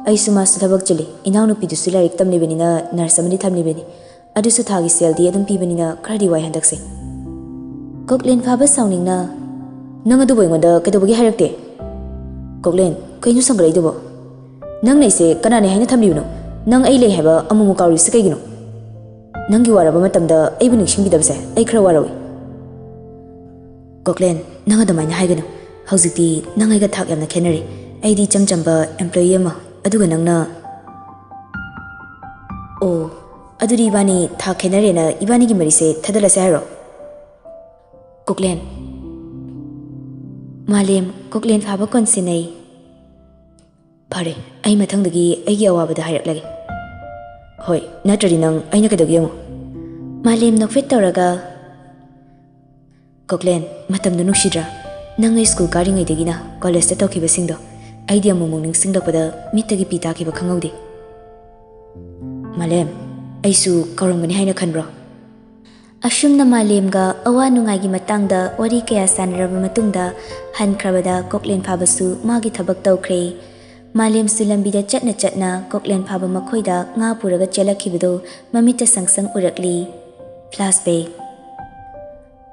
ꯑꯩꯁꯨ ꯃꯥꯁꯨ ꯊꯕꯛ ꯆꯤꯜꯂꯤ꯫ ꯏꯅꯥꯎꯅꯨꯄꯤꯗꯨꯁꯨ ꯂꯥꯏꯔꯤꯛ ꯇꯝꯂꯤꯕꯅꯤꯅ ꯅꯔꯁ ꯑꯃꯗꯤ ꯊꯝꯂꯤꯕꯅꯤ꯫ ꯑꯗꯨꯁꯨ ꯊꯥꯒꯤ ꯁꯦꯜꯗꯤ ꯑꯗꯨꯝ ꯄꯤꯕꯅꯤꯅ ꯈꯔꯗꯤ ꯋꯥꯏ ꯍꯟꯗꯛꯁꯦ꯫" ꯀꯣꯛꯂꯦꯟ ꯐꯥꯕ ꯁꯥꯎꯅꯤꯡꯅ, "ꯅꯪ ꯑꯗꯨꯕꯨ ꯑꯩꯉꯣꯟꯗ ꯀꯩꯗꯧꯕꯒꯤ ꯍꯥꯏꯔꯛꯇꯦ?" ꯀꯣꯛꯂꯦꯟ, ꯀꯩꯅꯣ ꯁꯪꯒꯠꯂꯛꯏꯗꯨꯕꯣ? ꯅꯪꯅ ꯑꯩꯁꯦ ꯀꯅꯥꯅꯦ ꯍꯥꯏꯅ ꯊꯝꯂꯤꯕꯅꯣ? ꯅꯪ ꯑꯩ ꯂꯩ ꯍꯥꯏꯕ ꯑꯃꯨꯛꯃꯨꯛ ꯀꯥꯎꯔꯤꯁꯦ ꯀꯩꯒꯤꯅꯣ? ꯅꯪꯒꯤ ꯋꯥꯔꯕ ꯃꯇꯝꯗ ꯑꯩꯕꯨ ꯅꯤꯡꯁꯤꯡꯕꯤꯗꯕꯁꯦ ꯑꯩ ꯈꯔ ꯋꯥꯔꯧꯏ꯫ ꯀꯣꯛꯂꯦꯟ, ꯅꯪ ꯑꯗꯨꯃꯥꯏꯅ ꯍꯥꯏꯒꯅꯨ꯫ ꯍꯧꯖꯤꯛꯇꯤ ꯅꯪ ꯑꯩꯒ ꯊꯥꯛ ꯌꯥꯝꯅ ꯈꯦꯠꯅꯔꯦ꯫ ꯑꯩꯗꯤ ꯏꯆꯝ ꯆꯝꯕ employee ꯑꯃ, ꯑꯗꯨꯒ ꯅꯪꯅ, ꯑꯣ, ꯑꯗꯨꯗꯤ ꯏꯕꯥꯅꯤ ꯊꯥꯛ ꯈꯦꯠꯅꯔꯦꯅ ꯏꯕꯥꯅꯤꯒꯤ ꯃꯔꯤꯁꯦ ꯊꯥꯗꯠꯂꯁꯦ ꯍꯥꯏꯔꯣ? ꯀꯣꯛꯂꯦꯟ꯫ ꯃꯥꯂꯦꯝ, ꯀꯣꯛꯂꯦꯟ ꯐꯥꯕ ꯀꯣꯟꯁꯤꯟꯅꯩ꯫ ꯐꯔꯦ, ꯑꯩ ꯃꯊꯪꯗꯒꯤ ꯑꯩꯒꯤ ꯑꯋꯥꯕꯗ ꯍꯥꯏꯔꯛꯂꯒꯦ꯫ ꯍꯣꯏ, ꯅꯠꯇ꯭ꯔꯗꯤ ꯅꯪ ꯑꯩꯅ ꯀꯩꯗꯧꯒꯦ ꯌꯦꯡꯉꯨ꯫ ꯃꯥꯂꯦꯝ ꯅꯣꯛꯐꯦꯠ ꯇꯧꯔꯒ, ꯀꯣꯛꯂꯦꯟ, ꯃꯇꯝꯗꯨ ꯅꯨꯡꯁꯤꯗ꯭ꯔꯥ? ꯅꯪ ꯑꯩ ꯁ꯭ꯀꯨꯜ ꯀꯥꯔꯤꯉꯩꯗꯒꯤꯅ ꯀꯣꯂꯦꯖꯇ ꯇꯧꯈꯤꯕꯁꯤꯡꯗꯣ ꯑꯩꯗꯤ ꯑꯃꯨꯛꯃꯨꯛ ꯅꯤꯡꯁꯤꯡꯂꯛꯄꯗ ꯃꯤꯠꯇꯒꯤ ꯄꯤ ꯇꯥꯈꯤꯕ ꯈꯪꯍꯧꯗꯦ꯫ ꯃꯥꯂꯦꯝ, ꯑꯩꯁꯨ ꯀꯥꯎꯔꯝꯒꯅꯤ ꯍꯥꯏꯅ ꯈꯟꯕ꯭ꯔꯣ? ꯑꯁꯨꯝꯅ ꯃꯥꯂꯦꯝꯒ ꯑꯋꯥ ꯅꯨꯡꯉꯥꯏꯒꯤ ꯃꯇꯥꯡꯗ ꯋꯥꯔꯤ ꯀꯌꯥ ꯁꯥꯟꯅꯔꯕ ꯃꯇꯨꯡꯗ ꯍꯟꯈ꯭ꯔꯕꯗ ꯀꯣꯛꯂꯦꯟ ꯐꯥꯕꯁꯨ ꯃꯥꯒꯤ ꯊꯕꯛ ꯇꯧꯈ꯭ꯔꯦ꯫ ꯃꯥꯂꯦꯝꯁꯨ ꯂꯝꯕꯤꯗ ꯆꯠꯅ ꯆꯠꯅ ꯀꯣꯛꯂꯦꯟ ꯐꯥꯕ ꯃꯈꯣꯏꯗ ꯉꯥ ꯄꯨꯔꯒ ꯆꯦꯜꯂꯛꯈꯤꯕꯗꯣ ꯃꯃꯤꯠꯇ ꯁꯪ ꯁꯪ ꯎꯔꯛꯂꯤ꯫ Flashback꯫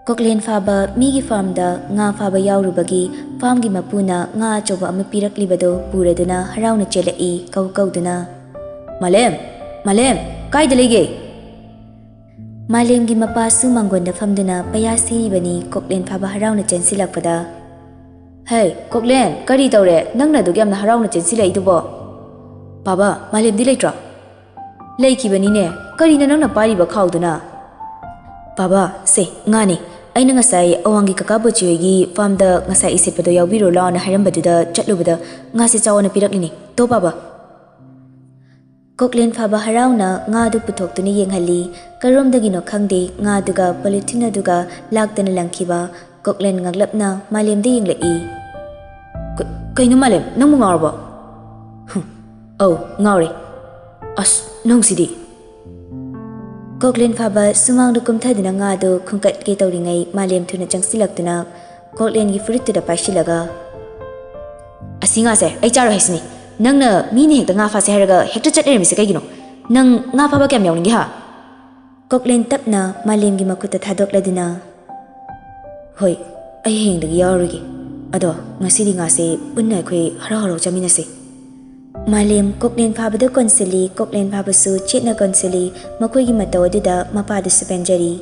ꯀꯣꯛꯂꯦꯟ ꯐꯥꯕ ꯃꯤꯒꯤ ꯐꯥꯔꯝꯗ ꯉꯥ ꯐꯥꯕ ꯌꯥꯎꯔꯨꯕꯒꯤ ꯐꯥꯔꯝꯒꯤ ꯃꯄꯨꯅ ꯉꯥ ꯑꯆꯧꯕ ꯑꯃ ꯄꯤꯔꯛꯂꯤꯕꯗꯨ ꯄꯨꯔꯗꯨꯅ ꯍꯔꯥꯎꯅ ꯆꯦꯜꯂꯛꯏ, ꯀꯧ ꯀꯧꯗꯨꯅ꯫ "ꯃꯥꯂꯦꯝ! ꯃꯥꯂꯦꯝ! ꯀꯥꯏꯗ ꯂꯩꯒꯦ?" ꯃꯥꯂꯦꯝꯒꯤ ꯃꯄꯥꯁꯨ ꯃꯥꯡꯒꯣꯟꯗ ꯐꯝꯗꯨꯅ ꯄꯩꯌꯥ ꯁꯤꯔꯤꯕꯅꯤ꯫ ꯀꯣꯛꯂꯦꯟ ꯐꯥꯕ ꯍꯔꯥꯎꯅ ꯆꯦꯟꯁꯤꯜꯂꯛꯄꯗ, "ꯍꯦ, ꯀꯣꯛꯂꯦꯟ, ꯀꯔꯤ ꯇꯧꯔꯦ? ꯅꯪꯅ ꯑꯗꯨꯛ ꯌꯥꯝꯅ ꯍꯔꯥꯎꯅ ꯆꯦꯟꯁꯤꯜꯂꯛꯏꯗꯨꯕꯣ?" "ꯄꯥꯕ, ꯃꯥꯂꯦꯝꯗꯤ ꯂꯩꯇ꯭ꯔꯣ?" "ꯂꯩꯈꯤꯕꯅꯤꯅꯦ꯫ ꯀꯔꯤꯅꯣ ꯅꯪꯅ ꯄꯥꯏꯔꯤꯕ ꯈꯥꯎꯗꯨꯅ?" "ꯄꯥꯕ, ꯁꯦ, ꯉꯥꯅꯦ꯫ ꯑꯩꯅ ꯉꯁꯥꯏ ꯑꯋꯥꯡꯒꯤ ꯀꯀꯥ ꯕꯣꯆꯤ ꯍꯣꯏꯒꯤ ꯐꯥꯔꯝꯗ ꯉꯁꯥꯏ ꯏꯁꯤꯠꯄꯗꯣ ꯌꯥꯎꯕꯤꯔꯨ ꯂꯥꯎꯅ ꯍꯥꯏꯔꯝꯕꯗꯨꯗ ꯆꯠꯂꯨꯕꯗ ꯉꯥꯁꯦ ꯆꯥꯎꯅ ꯄꯤꯔꯛꯂꯤꯅꯦ꯫ ꯇꯣ, ꯄꯥꯕ꯫" ꯀꯣꯛꯂꯦꯟ ꯐꯥꯕ ꯍꯔꯥꯎꯅ ꯉꯥꯗꯨ ꯄꯨꯊꯣꯛꯇꯨꯅ ꯌꯦꯡꯍꯜꯂꯤ꯫ ꯀꯔꯣꯝꯗꯒꯤꯅꯣ ꯈꯪꯗꯦ, ꯉꯥꯗꯨꯒ ꯄꯣꯂꯤꯊꯤꯟ ꯑꯗꯨꯒ ꯂꯥꯛꯇꯅ ꯂꯪꯈꯤꯕ꯫ ꯀꯣꯛꯂꯦꯟ ꯉꯛꯂꯞꯅ ꯃꯥꯂꯦꯝꯗ ꯌꯦꯡꯂꯛꯏ꯫ "ꯀ-, ꯀꯩꯅꯣ ꯃꯥꯂꯦꯝ, ꯅꯪꯕꯨ ꯉꯥꯎꯔꯕꯣ?" "ꯍꯨꯝ, ꯑꯧ, ꯉꯥꯎꯔꯦ꯫ ꯑꯁ, ꯅꯪꯁꯤꯗꯤ!" ꯀꯣꯛꯂꯦꯟ ꯐꯥꯕ ꯁꯨꯃꯥꯡꯗ ꯀꯨꯝꯊꯗꯨꯅ ꯉꯥꯗꯨ ꯈꯨꯟꯀꯠꯀꯦ ꯇꯧꯔꯤꯉꯩ ꯃꯥꯂꯦꯝ ꯊꯨꯅ ꯆꯪꯁꯤꯜꯂꯛꯇꯨꯅ ꯀꯣꯛꯂꯦꯟꯒꯤ ꯐꯨꯔꯤꯠꯇꯨꯗ ꯄꯥꯏꯁꯤꯜꯂꯒ, "ꯑꯁꯤ ꯉꯥꯁꯦ ꯑꯩ ꯆꯥꯔꯣꯏ ꯍꯥꯏꯁꯤꯅꯤ꯫ ꯅꯪꯅ ꯃꯤꯅ ꯍꯦꯛꯇ ꯉꯥ ꯐꯥꯁꯦ ꯍꯥꯏꯔꯒ ꯍꯦꯛꯇ ꯆꯠ ꯂꯩꯔꯝꯃꯤꯁꯦ ꯀꯩꯒꯤꯅꯣ? ꯅꯪ ꯉꯥ ꯐꯥꯕ ꯀꯌꯥꯝ ꯌꯥꯎꯅꯤꯡꯒꯦ ꯍꯥ?" ꯀꯣꯛꯂꯦꯟ ꯇꯞꯅ ꯃꯥꯂꯦꯝꯒꯤ ꯃꯈꯨꯠꯇ ꯊꯥꯗꯣꯛꯂꯗꯨꯅ, "ꯍꯣꯏ, ꯑꯩ ꯍꯌꯦꯡꯗꯒꯤ ꯌꯥꯎꯔꯔꯣꯏꯒꯦ꯫ ꯑꯗꯣ ꯉꯁꯤꯗꯤ ꯉꯥꯁꯦ ꯄꯨꯟꯅ ꯑꯩꯈꯣꯏ ꯍꯔꯥꯎ ꯍꯔꯥꯎ ꯆꯥꯃꯤꯟꯅꯁꯤ꯫ ꯃꯥꯂꯦꯝ ꯀꯣꯛꯂꯦꯟ ꯐꯥꯕꯗ ꯀꯣꯟꯁꯤꯜꯂꯤ, ꯀꯣꯛꯂꯦꯟ ꯐꯥꯕꯁꯨ ꯆꯦꯠꯅ ꯀꯣꯟꯁꯤꯜꯂꯤ, ꯃꯈꯣꯏꯒꯤ ꯃꯇꯧ ꯑꯗꯨꯗ ꯃꯄꯥꯗꯨꯁꯨ ꯄꯦꯟꯖꯔꯤ꯫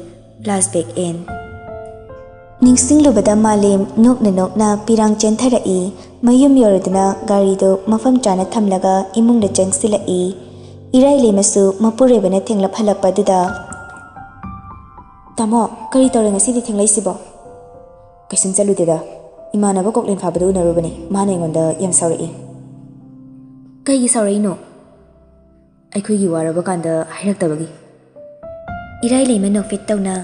Flashback End. ꯅꯤꯡꯁꯤꯡꯂꯨꯕꯗ ꯃꯥꯂꯦꯝ ꯅꯣꯛꯅ ꯅꯣꯛꯅ ꯄꯤꯔꯥꯡ ꯆꯦꯟꯊꯔꯛꯏ꯫ ꯃꯌꯨꯝ ꯌꯧꯔꯗꯨꯅ ꯒꯥꯔꯤꯗꯨ ꯃꯐꯝ ꯆꯥꯅ ꯊꯝꯂꯒ ꯏꯃꯨꯡꯗ ꯆꯪꯁꯤꯜꯂꯛꯏ꯫ ꯏꯔꯥꯏꯂꯩꯃꯁꯨ ꯃꯄꯨꯔꯣꯏꯕꯅ ꯊꯦꯡꯂꯞ ꯍꯜꯂꯛꯄ ꯑꯗꯨꯗ, "ꯇꯥꯃꯣ, ꯀꯔꯤ ꯇꯧꯔꯦ ꯉꯁꯤꯗꯤ ꯊꯦꯡꯂꯛꯏꯁꯤꯕꯣ?" "ꯀꯩꯁꯨꯝ ꯆꯠꯂꯨꯗꯦꯗ꯫ ꯏꯃꯥꯟꯅꯕ ꯀꯣꯛꯂꯦꯟ ꯐꯥꯕꯗꯨ ꯎꯅꯔꯨꯕꯅꯤ꯫ ꯃꯥꯅ ꯑꯩꯉꯣꯟꯗ ꯌꯥꯝ ꯁꯥꯎꯔꯛꯏ꯫" "ꯀꯩꯒꯤ ꯁꯥꯎꯔꯛꯏꯅꯣ?" "ꯑꯩꯈꯣꯏꯒꯤ ꯋꯥꯔꯕ ꯀꯥꯟꯗ ꯍꯥꯏꯔꯛꯇꯕꯒꯤ꯫" ꯏꯔꯥꯏꯂꯩꯃ ꯅꯣꯛꯐꯦꯠ ꯇꯧꯅ,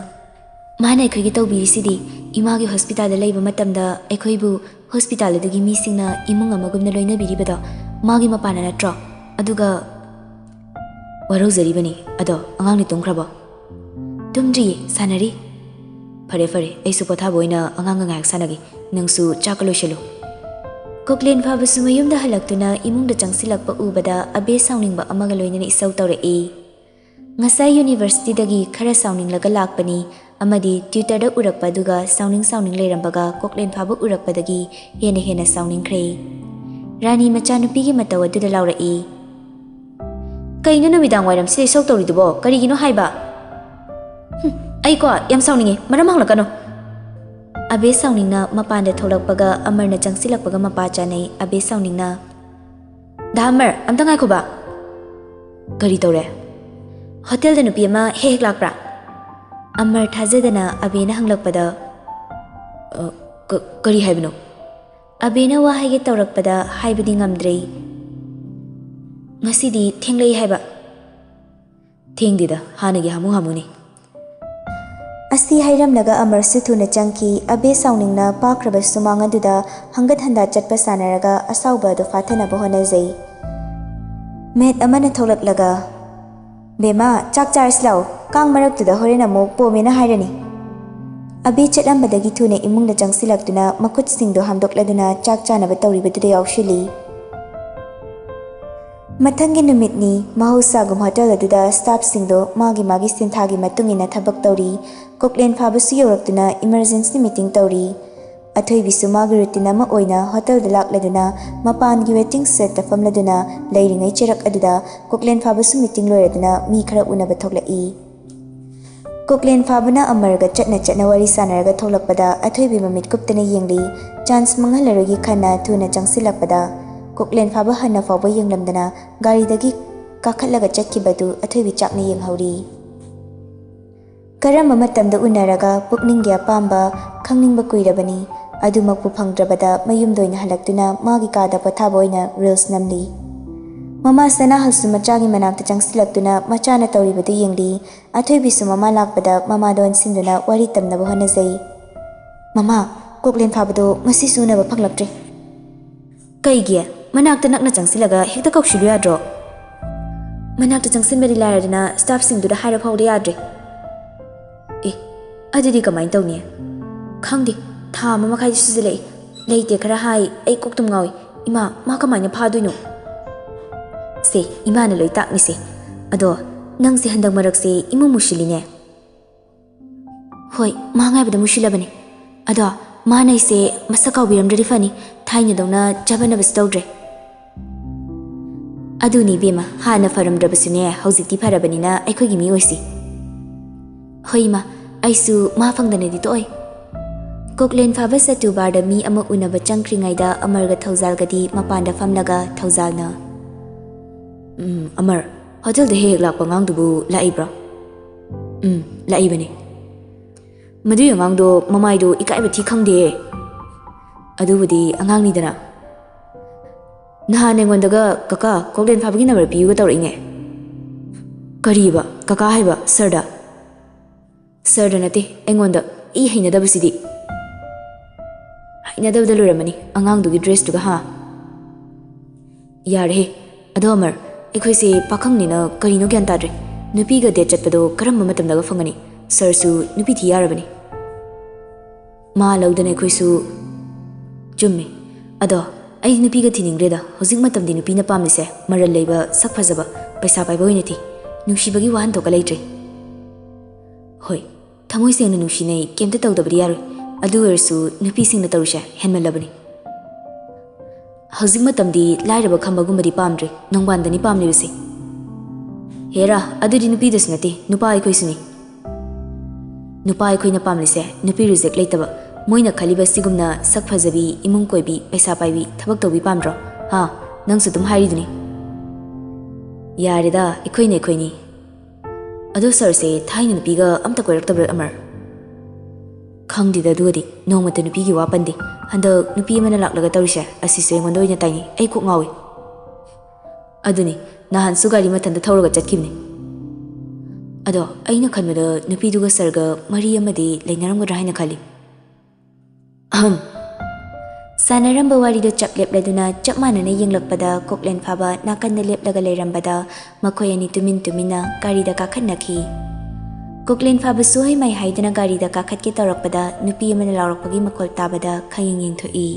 "ꯃꯥꯅ ꯑꯩꯈꯣꯏꯒꯤ ꯇꯧꯕꯤꯔꯤꯁꯤꯗꯤ ꯏꯃꯥꯒꯤ ꯍꯣꯁꯄꯤꯇꯥꯜꯗ ꯂꯩꯕ ꯃꯇꯝꯗ ꯑꯩꯈꯣꯏꯕꯨ ꯍꯣꯁꯄꯤꯇꯥꯜ ꯑꯗꯨꯒꯤ ꯃꯤꯁꯤꯡꯅ ꯏꯃꯨꯡ ꯑꯃꯒꯨꯝꯅ ꯂꯣꯏꯅꯕꯤꯔꯤꯕꯗꯣ ꯃꯥꯒꯤ ꯃꯄꯥꯅ ꯅꯠꯇ꯭ꯔꯣ? ꯑꯗꯨꯒ ꯋꯥꯔꯧꯖꯔꯤꯕꯅꯤ꯫ ꯑꯗꯣ ꯑꯉꯥꯡꯗꯤ ꯇꯨꯝꯈ꯭ꯔꯕꯣ?" "ꯇꯨꯝꯗ꯭ꯔꯤꯌꯦ, ꯁꯥꯟꯅꯔꯤ꯫" "ꯐꯔꯦ ꯐꯔꯦ, ꯑꯩꯁꯨ ꯄꯣꯊꯥꯕ ꯑꯣꯏꯅ ꯑꯉꯥꯡꯒ ꯉꯥꯏꯍꯥꯛ ꯁꯥꯟꯅꯒꯦ꯫ ꯅꯪꯁꯨ ꯆꯥꯛꯀ ꯂꯣꯏꯁꯤꯜꯂꯨ꯫" ꯀꯣꯛꯂꯦꯟ ꯐꯥꯕꯁꯨ ꯃꯌꯨꯝꯗ ꯍꯜꯂꯛꯇꯨꯅ ꯏꯃꯨꯡꯗ ꯆꯪꯁꯤꯜꯂꯛꯄ ꯎꯕꯗ ꯑꯕꯦ ꯁꯥꯎꯅꯤꯡꯕ ꯑꯃꯒ ꯂꯣꯏꯅꯅ ꯏꯁꯧ ꯇꯧꯔꯛꯏ꯫ ꯉꯁꯥꯏ ꯌꯨꯅꯤꯚꯔꯁꯤꯇꯤꯗꯒꯤ ꯈꯔ ꯁꯥꯎꯅꯤꯡꯂꯒ ꯂꯥꯛꯄꯅꯤ ꯑꯃꯗꯤ ꯇ꯭ꯌꯨꯇꯔꯗ ꯎꯔꯛꯄ ꯑꯗꯨꯒ ꯁꯥꯎꯅꯤꯡ ꯁꯥꯎꯅꯤꯡ ꯂꯩꯔꯝꯕꯒ ꯀꯣꯛꯂꯦꯟ ꯐꯥꯕ ꯎꯔꯛꯄꯗꯒꯤ ꯍꯦꯟꯅ ꯍꯦꯟꯅ ꯁꯥꯎꯅꯤꯡꯈ꯭ꯔꯦ꯫ ꯔꯥꯅꯤ ꯃꯆꯥꯅꯨꯄꯤꯒꯤ ꯃꯇꯧ ꯑꯗꯨꯗ ꯂꯥꯎꯔꯛꯏ꯫ "ꯀꯩꯅꯣ ꯅꯨꯃꯤꯗꯥꯡ ꯋꯥꯏꯔꯝꯁꯤꯗ ꯏꯁꯧ ꯇꯧꯔꯤꯗꯨꯕꯣ? ꯀꯔꯤꯒꯤꯅꯣ ꯍꯥꯏꯕ?" "ꯍꯨꯝ, ꯑꯩꯀꯣ ꯌꯥꯝ ꯁꯥꯎꯅꯤꯡꯉꯤ, ꯃꯔꯝ ꯍꯪꯂꯛꯀꯅꯨ꯫" ꯑꯕꯦ ꯁꯥꯎꯅꯤꯡꯅ ꯃꯄꯥꯟꯗ ꯊꯣꯛꯂꯛꯄꯒ ꯑꯃꯔꯅ ꯆꯪꯁꯤꯜꯂꯛꯄꯒ ꯃꯄꯥ ꯆꯥꯅꯩ꯫ ꯑꯕꯦ ꯁꯥꯎꯅꯤꯡꯅ, "ꯗꯥ ꯑꯃꯔ, ꯑꯝꯇ ꯉꯥꯏꯈꯣꯕ꯫" "ꯀꯔꯤ ꯇꯧꯔꯦ?" "ꯍꯣꯇꯦꯜꯗ ꯅꯨꯄꯤ ꯑꯃ ꯍꯦꯛ ꯍꯦꯛ ꯂꯥꯛꯄ꯭ꯔꯥ?" ꯑꯃꯔ ꯊꯥꯖꯗꯅ ꯑꯕꯦꯅ ꯍꯪꯂꯛꯄꯗ, "ꯑ, ꯀ-, ꯀꯔꯤ ꯍꯥꯏꯕꯅꯣ?" ꯑꯕꯦꯅ ꯋꯥ ꯍꯥꯏꯒꯦ ꯇꯧꯔꯛꯄꯗ ꯍꯥꯏꯕꯗꯤ ꯉꯝꯗ꯭ꯔꯦ꯫ "ꯉꯁꯤꯗꯤ ꯊꯦꯡꯂꯛꯏ ꯍꯥꯏꯕ꯫" "ꯊꯦꯡꯗꯦꯗ, ꯍꯥꯟꯅꯒꯤ ꯍꯥꯃꯨ ꯍꯥꯃꯨꯅꯤ꯫" ꯑꯁꯤ ꯍꯥꯏꯔꯝꯂꯒ ꯑꯃꯔꯁꯨ ꯊꯨꯅ ꯆꯪꯈꯤ꯫ ꯑꯕꯦ ꯁꯥꯎꯅꯤꯡꯅ ꯄꯥꯛꯈ꯭ꯔꯕ ꯁꯨꯃꯥꯡ ꯑꯗꯨꯗ ꯍꯪꯒꯠ ꯍꯟꯗꯥ ꯆꯠꯄ ꯁꯥꯟꯅꯔꯒ ꯑꯁꯥꯎꯕ ꯑꯗꯨ ꯐꯥꯊꯅꯕ ꯍꯣꯠꯅꯖꯩ꯫ ꯃꯦꯠ ꯑꯃꯅ ꯊꯣꯛꯂꯛꯂꯒ, "ꯕꯦꯝꯃ, ꯆꯥꯛ ꯆꯥꯔꯁꯤ ꯂꯥꯎ, ꯀꯥꯡ ꯃꯔꯛꯇꯨꯗ ꯍꯣꯔꯦꯟ ꯑꯃꯨꯛ ꯄꯣꯝꯃꯦꯅ ꯍꯥꯏꯔꯅꯤ꯫" ꯑꯕꯦ ꯆꯠꯂꯝꯕꯗꯒꯤ ꯊꯨꯅ ꯏꯃꯨꯡꯗ ꯆꯪꯁꯤꯜꯂꯛꯇꯨꯅ ꯃꯈꯨꯠꯁꯤꯡꯗꯣ ꯍꯥꯝꯗꯣꯛꯂꯗꯨꯅ ꯆꯥꯛ ꯆꯥꯅꯕ ꯇꯧꯔꯤꯕꯗꯨꯗ ꯌꯥꯎꯁꯤꯜꯂꯤ꯫ ꯃꯊꯪꯒꯤ ꯅꯨꯃꯤꯠꯅꯤ꯫ ꯃꯍꯧꯁꯥꯒꯨꯝ ꯍꯣꯇꯦꯜ ꯑꯗꯨꯗ ꯁ꯭ꯇꯥꯐꯁꯤꯡꯗꯣ ꯃꯥꯒꯤ ꯃꯥꯒꯤ ꯁꯤꯟꯊꯥꯒꯤ ꯃꯇꯨꯡ ꯏꯟꯅ ꯊꯕꯛ ꯇꯧꯔꯤ꯫ ꯀꯣꯛꯂꯦꯟ ꯐꯥꯕꯁꯨ ꯌꯧꯔꯛꯇꯨꯅ ꯏꯃꯔꯖꯦꯟꯁꯤ ꯃꯤꯇꯤꯡ ꯇꯧꯔꯤ꯫ ꯑꯊꯣꯏꯕꯤꯁꯨ ꯃꯥꯒꯤ ꯔꯨꯇꯤꯟ ꯑꯃ ꯑꯣꯏꯅ ꯍꯣꯇꯦꯜꯗ ꯂꯥꯛꯂꯗꯨꯅ ꯃꯄꯥꯟꯒꯤ ꯋꯦꯇꯤꯡ ꯁꯦꯠꯇ ꯐꯝꯂꯗꯨꯅ ꯂꯩꯔꯤꯉꯩ ꯆꯦꯔꯛ ꯑꯗꯨꯗ ꯀꯣꯛꯂꯦꯟ ꯐꯥꯕꯁꯨ ꯃꯤꯇꯤꯡ ꯂꯣꯏꯔꯗꯨꯅ ꯃꯤ ꯈꯔ ꯎꯅꯕ ꯊꯣꯛꯂꯛꯏ꯫ ꯀꯣꯛꯂꯦꯟ ꯐꯥꯕꯅ ꯑꯃꯔꯒ ꯆꯠꯅ ꯆꯠꯅ ꯋꯥꯔꯤ ꯁꯥꯟꯅꯔꯒ ꯊꯣꯛꯂꯛꯄꯗ ꯑꯊꯣꯏꯕꯤ ꯃꯃꯤꯠ ꯀꯨꯞꯇꯅ ꯌꯦꯡꯂꯤ꯫ ꯆꯥꯟꯁ ꯃꯥꯡꯍꯜꯂꯔꯣꯏꯒꯤ ꯈꯟꯅ ꯊꯨꯅ ꯆꯪꯁꯤꯜꯂꯛꯄꯗ ꯀꯣꯛꯂꯦꯟ ꯐꯥꯕ ꯍꯟꯅ ꯐꯥꯎꯕ ꯌꯦꯡꯂꯝꯗꯅ ꯒꯥꯔꯤꯗꯒꯤ ꯀꯥꯈꯠꯂꯒ ꯆꯠꯈꯤꯕꯗꯨ ꯑꯊꯣꯏꯕꯤ ꯆꯥꯛꯅ ꯌꯦꯡꯍꯧꯔꯤ꯫ ꯀꯔꯝꯕ ꯃꯇꯝꯗ ꯎꯅꯔꯒ ꯄꯨꯛꯅꯤꯡꯒꯤ ꯑꯄꯥꯝꯕ ꯈꯪꯅꯤꯡꯕ ꯀꯨꯏꯔꯕꯅꯤ꯫ ꯑꯗꯨꯃꯛꯄꯨ ꯐꯪꯗ꯭ꯔꯕꯗ ꯃꯌꯨꯝꯗ ꯑꯣꯏꯅ ꯍꯜꯂꯛꯇꯨꯅ ꯃꯥꯒꯤ ꯀꯥꯗ ꯄꯣꯊꯥꯕ ꯑꯣꯏꯅ ꯔꯤꯜꯁ ꯅꯝꯂꯤ꯫ ꯃꯃꯥ ꯁꯅꯥꯍꯜꯁꯨ ꯃꯆꯥꯒꯤ ꯃꯅꯥꯛꯇ ꯆꯪꯁꯤꯜꯂꯛꯇꯨꯅ ꯃꯆꯥꯅ ꯇꯧꯔꯤꯕꯗꯨ ꯌꯦꯡꯂꯤ꯫ ꯑꯊꯣꯏꯕꯤꯁꯨ ꯃꯃꯥ ꯂꯥꯛꯄꯗ ꯃꯃꯥꯗ ꯑꯣꯟꯁꯤꯟꯗꯨꯅ ꯋꯥꯔꯤ ꯇꯝꯅꯕ ꯍꯣꯠꯅꯖꯩ꯫ "ꯃꯃꯥ, ꯀꯣꯛꯂꯦꯟ ꯐꯥꯕꯗꯣ ꯉꯁꯤꯁꯨ ꯎꯅꯕ ꯐꯪꯂꯛꯇ꯭ꯔꯦ꯫" "ꯀꯩꯒꯤ? ꯃꯅꯥꯛꯇ ꯅꯛꯅ ꯆꯪꯁꯤꯜꯂꯒ ꯍꯦꯛꯇ ꯀꯧꯁꯤꯜꯂꯨ ꯌꯥꯗ꯭ꯔꯣ?" "ꯃꯅꯥꯛꯇ ꯆꯪꯁꯤꯟꯕꯗꯤ ꯂꯥꯏꯔꯗꯅ ꯁ꯭ꯇꯥꯐꯁꯤꯡꯗꯨꯗ ꯍꯥꯏꯔ ꯐꯥꯎꯗ ꯌꯥꯗ꯭ꯔꯦ꯫" "ꯑꯦ, ꯑꯗꯨꯗꯤ ꯀꯃꯥꯏꯅ ꯇꯧꯅꯤ?" "ꯈꯪꯗꯦ, ꯊꯥ ꯑꯃ ꯃꯈꯥꯏꯗꯤ ꯁꯨꯖꯜꯂꯛꯑꯦ꯫ ꯂꯩꯇꯦ ꯈꯔ ꯍꯥꯏ, ꯑꯩ ꯀꯣꯛ ꯇꯨꯝ ꯉꯥꯎꯏ꯫ ꯏꯃꯥ, ꯃꯥ ꯀꯃꯥꯏꯅ ꯐꯥꯗꯣꯏꯅꯣ?" "ꯁꯦ, ꯏꯃꯥꯅ ꯂꯣꯏ ꯇꯥꯛꯅꯤꯁꯦ꯫ ꯑꯗꯣ ꯅꯪꯁꯦ ꯍꯟꯗꯛ ꯃꯔꯛꯁꯦ ꯏꯃꯨ ꯃꯨꯁꯤꯜꯂꯤꯅꯦ꯫" "ꯍꯣꯏ, ꯃꯥ ꯉꯥꯏꯕꯗ ꯃꯨꯁꯤꯜꯂꯕꯅꯦ꯫ ꯑꯗꯣ ꯃꯥꯅ ꯑꯩꯁꯦ ꯃꯁꯛ ꯀꯥꯎꯕꯤꯔꯝꯗ꯭ꯔꯗꯤ ꯐꯅꯤ, ꯊꯥꯏꯅꯗꯧꯅ ꯆꯥꯕꯅꯕꯁꯨ ꯇꯧꯗ꯭ꯔꯦ꯫" "ꯑꯗꯨꯅꯤ ꯏꯕꯦꯝꯃ, ꯍꯥꯟꯅ ꯐꯔꯝꯗ꯭ꯔꯕꯁꯨꯅꯦ, ꯍꯧꯖꯤꯛꯇꯤ ꯐꯔꯕꯅꯤꯅ ꯑꯩꯈꯣꯏꯒꯤ ꯃꯤ ꯑꯣꯏꯁꯤ꯫" "ꯍꯣꯏ ꯏꯃꯥ, ꯑꯩꯁꯨ ꯃꯥ ꯐꯪꯗꯅꯗꯤ ꯇꯣꯛꯑꯣꯏ꯫" ꯀꯣꯛꯂꯦꯟ ꯐꯥꯕ ꯁꯇꯨ ꯕꯥꯔꯗ ꯃꯤ ꯑꯃ ꯎꯅꯕ ꯆꯪꯈ꯭ꯔꯤꯉꯩꯗ ꯑꯃꯔꯒ ꯊꯧꯖꯥꯜꯒꯗꯤ ꯃꯄꯥꯟꯗ ꯐꯝꯂꯒ ꯊꯧꯖꯥꯜꯅ, "ꯎꯝ, ꯑꯃꯔ, ꯍꯣꯇꯦꯜꯗ ꯍꯦꯛ ꯍꯦꯛ ꯂꯥꯛꯄ ꯑꯉꯥꯡꯗꯨꯕꯨ ꯂꯥꯛꯏꯕ꯭ꯔꯣ?" "ꯎꯝ, ꯂꯥꯛꯏꯕꯅꯦ꯫" "ꯃꯗꯨꯏ ꯑꯉꯥꯡꯗꯣ ꯃꯃꯥꯏꯗꯣ ꯏꯀꯥꯏꯕ ꯊꯤ ꯈꯪꯗꯦ꯫" "ꯑꯗꯨꯕꯨꯗꯤ ꯑꯉꯥꯡꯅꯤꯗꯅ꯫" "ꯅꯍꯥꯟ ꯑꯩꯉꯣꯟꯗꯒ, 'ꯀꯀꯥ, ꯀꯣꯛꯂꯦꯟ ꯐꯥꯕꯒꯤ ꯅꯝꯕꯔ ꯄꯤꯌꯨꯒ' ꯇꯧꯔꯛꯏꯅꯦ꯫" "ꯀꯔꯤꯕ? ꯀꯀꯥ ꯍꯥꯏꯕ ꯁꯔꯗ?" "ꯁꯔꯗ ꯅꯠꯇꯦ, ꯑꯩꯉꯣꯟꯗ꯫ ꯑꯩ ꯍꯩꯅꯗꯕꯁꯤꯗꯤ꯫" "ꯍꯩꯅꯗꯕꯗ ꯂꯣꯏꯔꯝꯃꯅꯤ ꯑꯉꯥꯡꯗꯨꯒꯤ ꯗ꯭ꯔꯦꯁꯇꯨꯒ, ꯍꯥ?" "ꯌꯥꯔꯦꯍꯦ꯫ ꯑꯗꯣ ꯑꯃꯔ, ꯑꯩꯈꯣꯏꯁꯦ ꯄꯥꯈꯪꯅꯤꯅ ꯀꯔꯤꯅꯣ ꯒ꯭ꯌꯥꯟ ꯇꯥꯗ꯭ꯔꯦ꯫ ꯅꯨꯄꯤꯒ ꯗꯦꯠ ꯆꯠꯄꯗꯣ ꯀꯔꯝꯕ ꯃꯇꯝꯗꯒ ꯐꯪꯒꯅꯤ? ꯁꯔꯁꯨ ꯅꯨꯄꯤ ꯊꯤ ꯌꯥꯔꯕꯅꯤ꯫" "ꯃꯥ ꯂꯧꯗꯅ ꯑꯩꯈꯣꯏꯁꯨ꯫" "ꯆꯨꯝꯃꯤ꯫ ꯑꯗꯣ ꯑꯩ ꯅꯨꯄꯤꯒ ꯊꯤꯅꯤꯡꯗ꯭ꯔꯦꯗ꯫ ꯍꯧꯖꯤꯛ ꯃꯇꯝꯗꯤ ꯅꯨꯄꯤꯅ ꯄꯥꯝꯃꯤꯁꯦ ꯃꯔꯜ ꯂꯩꯕ, ꯁꯛ ꯐꯖꯕ, ꯄꯩꯁꯥ ꯄꯥꯏꯕ ꯑꯣꯏꯅ ꯊꯤ꯫ ꯅꯨꯡꯁꯤꯕꯒꯤ ꯋꯥꯍꯟꯊꯣꯛꯀ ꯂꯩꯇ꯭ꯔꯦ꯫" "ꯍꯣꯏ, ꯊꯃꯣꯏ ꯁꯦꯡꯅ ꯅꯨꯡꯁꯤꯅꯩ, ꯀꯩꯝꯇ ꯇꯧꯗꯕꯗꯤ ꯌꯥꯔꯣꯏ꯫ ꯑꯗꯨ ꯑꯣꯏꯔꯁꯨ ꯅꯨꯄꯤꯁꯤꯡꯅ ꯇꯧꯔꯤꯁꯦ ꯍꯦꯟꯃꯜꯂꯕꯅꯤ꯫ ꯍꯧꯖꯤꯛ ꯃꯇꯝꯗꯤ ꯂꯥꯏꯔꯕ ꯈꯝꯕꯒꯨꯝꯕꯗꯤ ꯄꯥꯝꯗ꯭ꯔꯦ, ꯅꯪꯕꯥꯟꯗꯅꯤ ꯄꯥꯝꯂꯤꯕꯁꯦ꯫ ꯍꯦꯔꯥ, ꯑꯗꯨꯗꯤ ꯅꯨꯄꯤꯗꯁꯨ ꯅꯠꯇꯦ, ꯅꯨꯄꯥ ꯑꯩꯈꯣꯏꯁꯨꯅꯤ꯫ ꯅꯨꯄꯥ ꯑꯩꯈꯣꯏꯅ ꯄꯥꯝꯂꯤꯁꯦ ꯅꯨꯄꯤ ꯔꯤꯖꯦꯛ ꯂꯩꯇꯕ, ꯃꯣꯏꯅ ꯈꯜꯂꯤꯕ ꯁꯤꯒꯨꯝꯅ ꯁꯛ ꯐꯖꯕꯤ, ꯏꯃꯨꯡ ꯀꯣꯏꯕꯤ, ꯄꯩꯁꯥ ꯄꯥꯏꯕꯤ, ꯊꯕꯛ ꯇꯧꯕꯤ ꯄꯥꯝꯗ꯭ꯔꯣ? ꯍꯥ? ꯅꯪꯁꯨ ꯑꯗꯨꯝ ꯍꯥꯏꯔꯤꯗꯨꯅꯤ꯫ ꯌꯥꯔꯦꯗ, ꯑꯩꯈꯣꯏꯅ ꯑꯩꯈꯣꯏꯅꯤ꯫ ꯑꯗꯣ ꯁꯥꯔꯁꯦ ꯊꯥꯏꯅ ꯅꯨꯄꯤꯒ ꯑꯝꯇ ꯀꯣꯏꯔꯛꯇꯕ꯭ꯔꯣ, ꯑꯃꯔ? ꯈꯪꯗꯦꯗ, ꯑꯗꯨꯒꯗꯤ ꯅꯣꯡꯃꯇ ꯅꯨꯄꯤꯒꯤ ꯋꯥ ꯄꯟꯗꯦ꯫ ꯍꯟꯗꯛ ꯅꯨꯄꯤ ꯑꯃꯅ ꯂꯥꯛꯂꯒ ꯇꯧꯔꯤꯁꯦ ꯑꯁꯤꯁꯨ ꯑꯩꯉꯣꯟꯗ ꯑꯣꯏꯅ ꯇꯥꯏꯅꯩ꯫ ꯑꯩ ꯀꯣꯛ ꯉꯥꯎꯏ꯫ ꯑꯗꯨꯅꯤ, ꯅꯍꯥꯟꯁꯨ ꯒꯥꯔꯤ ꯃꯊꯟꯇ ꯊꯧꯔꯒ ꯆꯠꯈꯤꯕꯅꯤ꯫ ꯑꯗꯣ ꯑꯩꯅ ꯈꯟꯕꯗ ꯅꯨꯄꯤꯗꯨꯒ ꯁꯥꯔꯒ ꯃꯔꯤ ꯑꯃꯗꯤ ꯂꯩꯅꯔꯝꯒꯗ꯭ꯔꯥ ꯍꯥꯏꯅ ꯈꯜꯂꯤ꯫ ꯑꯍꯝ꯫ ꯁꯥꯟꯅꯔꯝꯕ ꯋꯥꯔꯤꯗꯣ ꯆꯞ ꯂꯦꯞꯂꯗꯨꯅ ꯆꯞ ꯃꯥꯟꯅꯅ ꯌꯦꯡꯂꯛꯄꯗ ꯀꯣꯛꯂꯦꯟ ꯐꯥꯕ ꯅꯥꯀꯟꯗ ꯂꯦꯞꯂꯒ ꯂꯩꯔꯝꯕꯗ ꯃꯈꯣꯏ ꯑꯅꯤ ꯇꯨꯃꯤꯟ ꯇꯨꯃꯤꯟꯅ ꯒꯥꯔꯤꯗ ꯀꯥꯈꯠꯅꯈꯤ꯫ ꯀꯣꯛꯂꯦꯟ ꯐꯥꯕꯁꯨ ꯍꯩꯃꯥꯏ ꯍꯥꯏꯗꯨꯅ ꯒꯥꯔꯤꯗ ꯀꯥꯈꯠꯀꯦ ꯇꯧꯔꯛꯄꯗ ꯅꯨꯄꯤ ꯑꯃꯅ ꯂꯥꯎꯔꯛꯄꯒꯤ ꯃꯈꯣꯜ ꯇꯥꯕꯗ ꯈꯌꯦꯡ ꯌꯦꯡꯊꯣꯛꯏ꯫